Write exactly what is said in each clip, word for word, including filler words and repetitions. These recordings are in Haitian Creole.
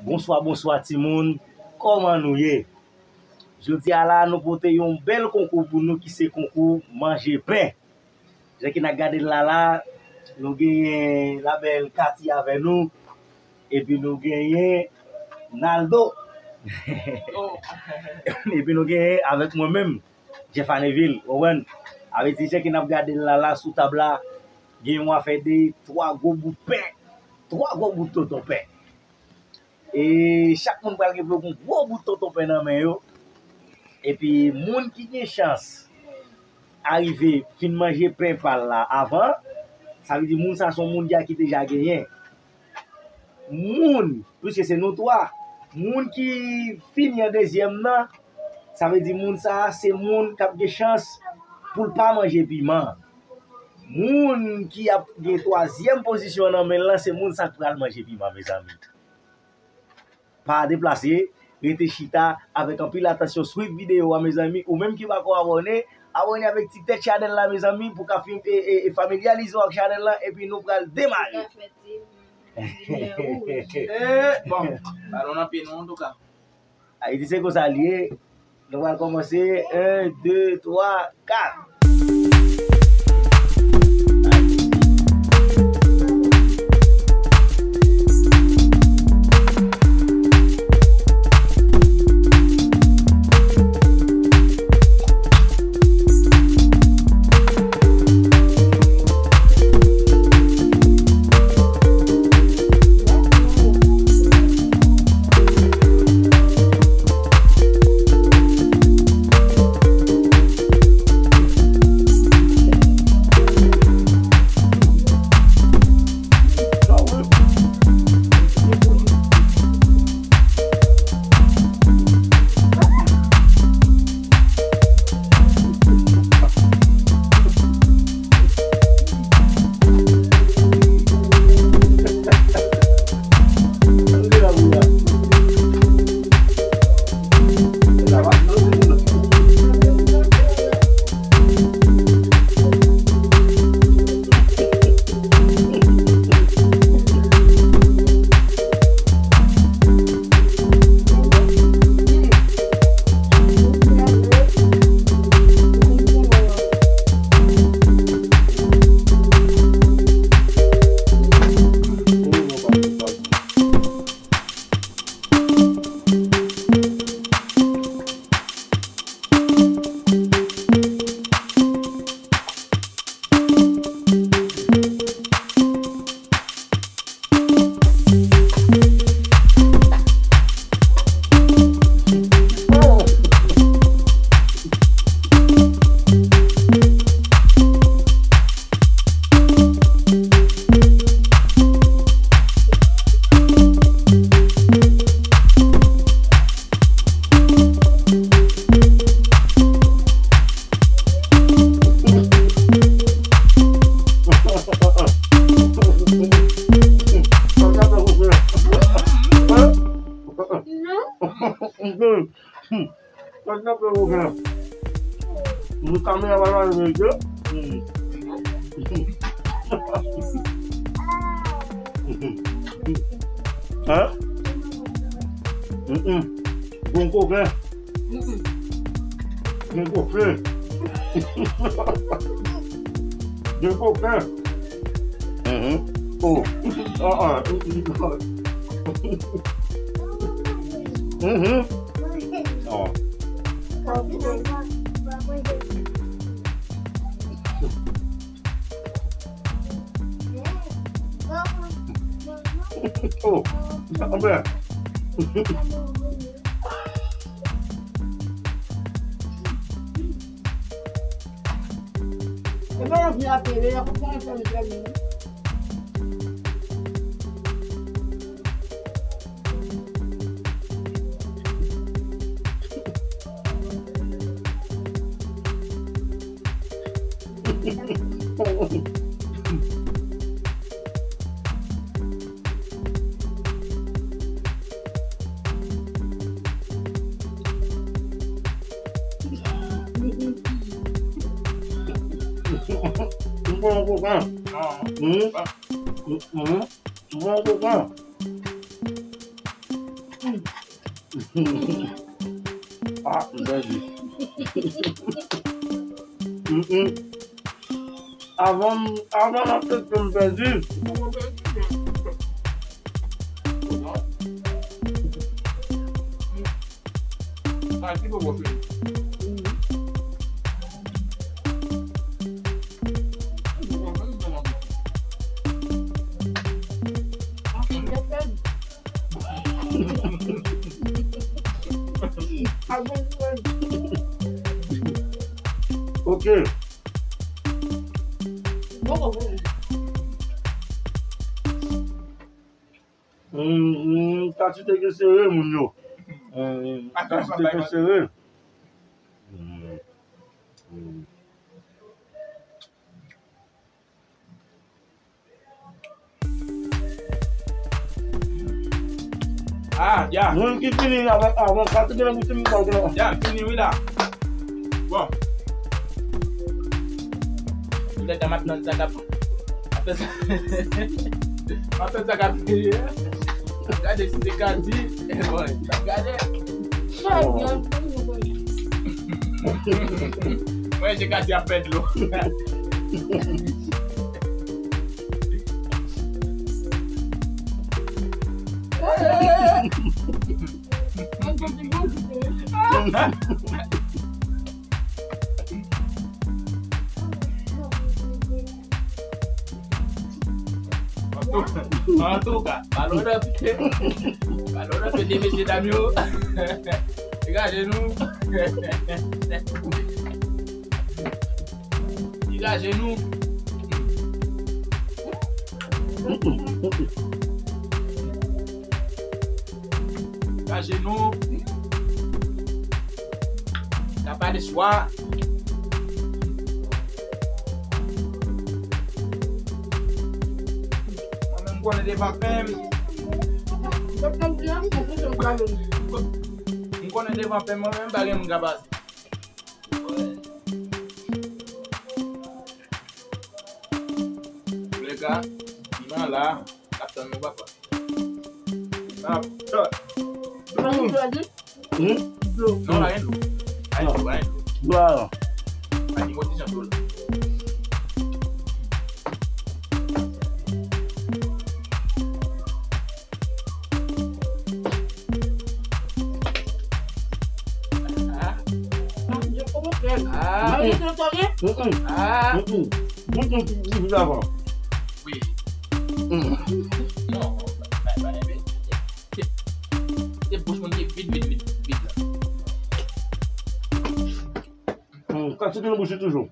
Bonswa, bonswa timoun. Kòman nou ye? Jodi a la, nou pote yon bèl konkou pou nou ki se konkou manje pen. Jan ke n ap gade l la la, nou genyen la bèl Cathy avè nou, epi nou genyen Naldo. Epi nou genyen avèk mwen menm, Jeff Aneville, ou konprann? Avè di jan ke n ap gade l la la sou tab la, gen yon afè de twa gwo bout pen, twa gwo bout tonton pen. E chak moun pral gen pou yo gen yon gwo bout tonton pen nan men yo. Epi moun ki gen chans arive fin manje pen pa l la avan, sa vle di moun sa se yon moun ki, ki deja genyen. Moun, piske se nou twa, moun ki fini an dezyèm nan, sa vle di moun sa se moun k ap gen chans pou l pa manje piman. Moun ki ap gen twazyèm pozisyon nan men l lan, se moun sa k pral manje piman, mezanmi. Pa deplase, rete chita avèk anpil atansyon, swiv videyo a, mezanmi. Ou menm ki pako abòne, abòne avèk ti tèt chanèl la, mezanmi, pou ka fi-, e, e, e familyalize w ak chanèl la, epi nou pral demare. Eh, bon, balon nan pye nou, antouka. Ayiti se konsa l ye. Nou pral kòmanse. En, de, twa, kat. Kamera pa la verite. Hein? Mm-mm. Bon koken. Bon koken. Bon koken. Mhm. Oh. Ah, ah. Mhm. Oh. Oh, anben. E pa yon fi a tele, y a konprann sa, mezanmi. M pran yon koken. Hmm? Hmm? M pran yon koken. Ah, m pèdi. Mm, mm. Avan, avan m ap teste m pèdi. Ok. Hmm, hmm, kantite ki sere, moun yo. Hmm, kantite ki sere. Hmm, hmm. Ah, ya. Moun ki fini avèk, avèk kantite nan bouch li, m pa konnen. Ya, fini, wi, la. Bon. Lè ta m ap tann sa k ap, ap fè sa. M ap tann sa k ap fini. Gade si se Kati. Bon, gade. Mwen, se Kati ap fè dlo. Antouka, balon nan pye. Balon nan pye de mesye dam yo. Degaje nou. Degaje nou. Degaje nou. T'as pas le choix. Mwen menm, m konnen devan pen m. M konnen devan pen m, mwen menm, m pa gen moun k ap pase. Antoulèka, piman la, n ap tann nou, papa. N ap tann. Hmm? Non, pa gen dlo. Pa gen dlo, pa gen dlo. Dlo a la. Pa gen kondisyasyon dlo la. Ah. Ah. Mm-mm. Ah. Mm-mm. Mm-mm. Wi. Mm. Non, pa, pa, pa, se, se bouch moun ki vid, vid, vid, vid la. Mm, kantite nan bouch li toujou.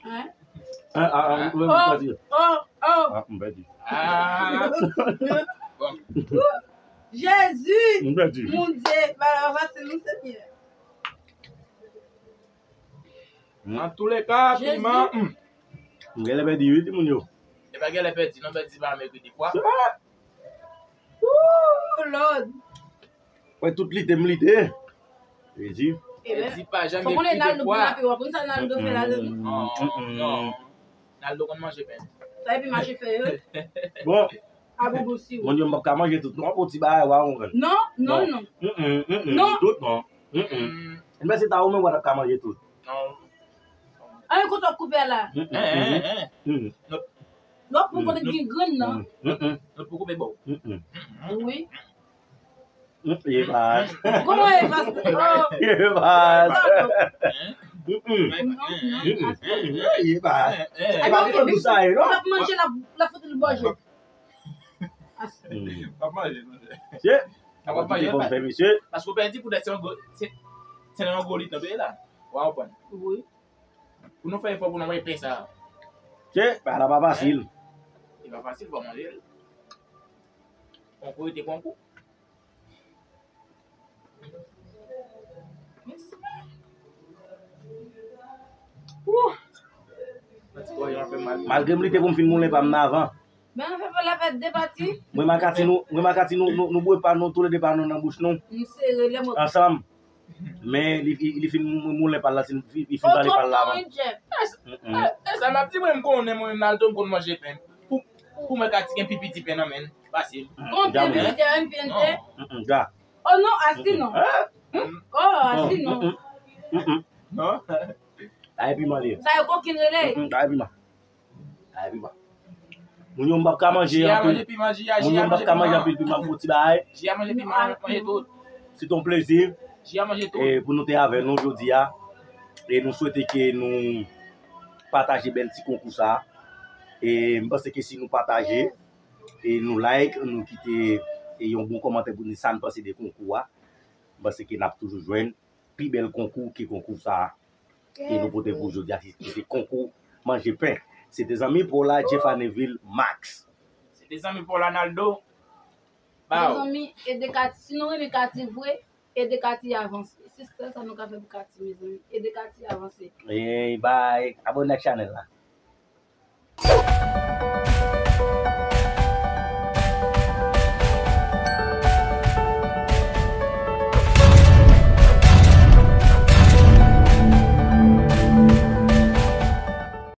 Hein? Ah, ah, ah, oh, oh, oh. Ah, m pèdi. Ah. Bon. Jezi! M pèdi. Mon Dieu, pa fasil, non, Seigneur. Antoulèka, piman, hmm. M genlè pèdi, wi, timoun yo. E pa genlè pèdi, non, pèdi pa mèkredi fwa. Ooh, Lord. Wè, tout lite m lite. Jezi. Pèdi pa janm gen pli de fwa. Fòk ou Naldo pou lape, w ap konn sa Naldo fè la, tande. Non, non. Naldo konn manje pen. Sa epi mache fè yo. Bon. A boubou si ou. Moun yo, m p ap ka manje tout non, pou ti bagay, w a konprann. Non, non, non. Mm, mm, mm, mm. Non. Tout non. Mm, mm. Mwen se ta ou menm, w t ap ka manje tout. Non. An, kote w ap koupe a la? Mm, mm, mm, mm. Non, pou kote gen grenn nan. Mm, mm. Non, pou koupe bò. Mm, mm. Wi. Mm, ye pa. Kòman ye pa? Oh. Ye pa. Mm, mm. Non, non, mm, mm, mm, ye pa. E pa pou nou sa ye, non? L ap manje, l ap, l ap fout li bò je. Mm. L ap manje, monchè. Mesye, l ap manje, fè, mesye. Paske w pèdi poutèt se yon gwo, se, se nan yon gwo lit nan peyi la. W a konprann? Wi. Pou nou fè efò pou nou manje pen sa. Mesye, bagay la pa fasil. E pa fasil pou manje l. Konkou rete konkou. Malgre m lite pou m fin moulen pa m nan avan. Men nou fè pa la fè de pati. Mwen makati nou, mwen makati nou, nou, nou bwè pa nou, toulède pa nou nan bouch nou. Nou sere lè mwen. Ansanm. Men li, li, li fin mou-, moulen pa l la, li fin, li fin pale pa l la avan. Mm, mm. E, e sa m ap di, mwen m konnen, mwen menm Naldo m konn manje pen. Pou, pou mwen Katy gen pi piti pen nan men l. Fasil. Konte militè M P N T. Mm, mm, Ja. Oh non, asi non. Hein? Oh, asi non. Mm, mm, mm, mm. Non. Ay piman li. Sa yo kokin rele. Mm, mm, Ay piman. Ay piman. Moun yo m p ap ka manje Jia anpil. manje piman, Jia, Moun yo Jia m p ap manje ka manje piman. Anpil piman pou ti bagay. Jia manje piman, manje tout. Se ton plezi Jia manje tout. E pou nou te avè nou jodi a. E nou swete ke nou pataje bèl ti konkou sa. E m panse ke si nou pataje, e nou like, nou kite e yon bon kòmantè pou nou sa n panse de konkou a. M panse ke n ap toujou jwenn pi bèl konkou ke konkou sa ke nou pote pou jodi a, ki se konkou manje pen. Se te zanmi Paula Jeffaneville Max. Se te zanmi Paula Naldo. Baw. Mezanmi, ede Katy, si nou renmen Katy vre, ede Katy avanse. Se sèl sa nou ka fè pou Katy, mezanmi. Ede Katy avanse. E bay, abone ak chanèl la.